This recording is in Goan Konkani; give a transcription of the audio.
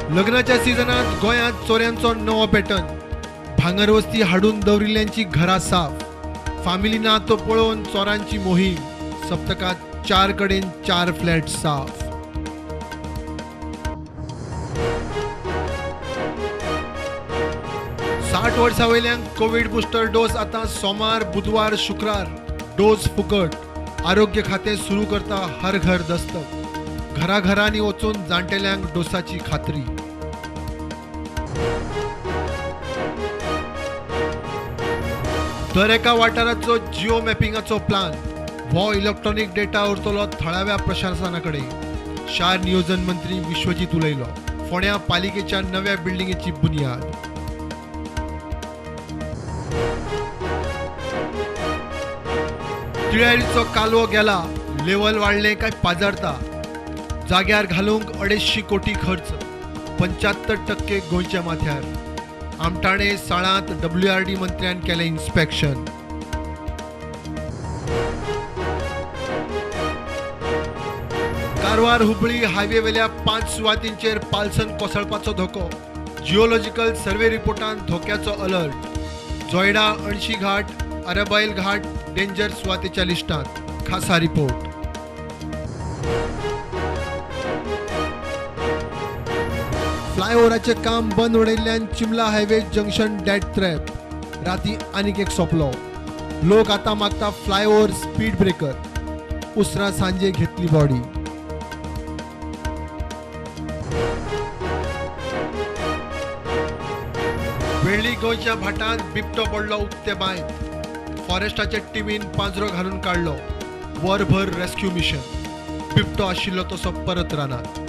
लग्नाच्या सिजनात गोंयांत चोऱ्यांचो नवो पॅटर्न. भांगर वस्ती हाडून दवरिल्ल्यांची घरां साफ. फामिली ना तो पळोवन चोरांची मोहीम. सप्तकात 4 कडेन 4 फ्लॅट साफ. साठ वर्सां वयल्यांक कोवीड बुस्टर डोस आतां सोमार, बुधवार, शुक्रार. डोस फुकट. आरोग्य खातें सुरू करता हर घर दस्तक. घराघरांनी वचून जाण्टेल्यांक डोसाची खात्री. दर एका वाठाराचो जिओ मॅपिंगाचो प्लान. हो इलेक्ट्रॉनिक डेटा उरतलो थळाव्या प्रशासना कडेन. शार नियोजन मंत्री विश्वजीत उलयलो. फोंड्या पालिकेच्या नव्या बिल्डिंगेची बुनियाद. तिळारीचो कालवो गेला, लेवल वाडलें काय पाजारता. जाग्यार घालूंक 250 कोटी खर्च. 75% गोंयच्या माथ्यार. आमठाणे साळांत WRD मंत्र्यान केलें इन्स्पेक्शन. कारवार हुबळी हायवे वेल्या 5 सुवातींचेर पालसन कोसळपाचो धोको. जिओलॉजिकल सर्वे रिपोर्टान धोक्याचो अलर्ट. जोयडा, अणशी घाट, अरबायल घाट डेंजर सुवातेच्या लिस्टांत. खासा रिपोर्ट. फ्लायओव्हराचें काम बंद उडयल्ल्यान Chimla highway junction death trap. राती आनीक एक सोंपलो. लोक आतां मागता फ्लायओव्हर स्पीड ब्रेकर. उसरां सांजे घेतली बॉडी. वेळ्ळी गोंयच्या भाटांत बिबटो पडलो उक्ते बांयत. फॉरेस्टाच्या टिमीन पांजरो घालून काडलो. वरभर रेस्क्यू मिशन. बिबटो आशिल्लो तसो परत रानात.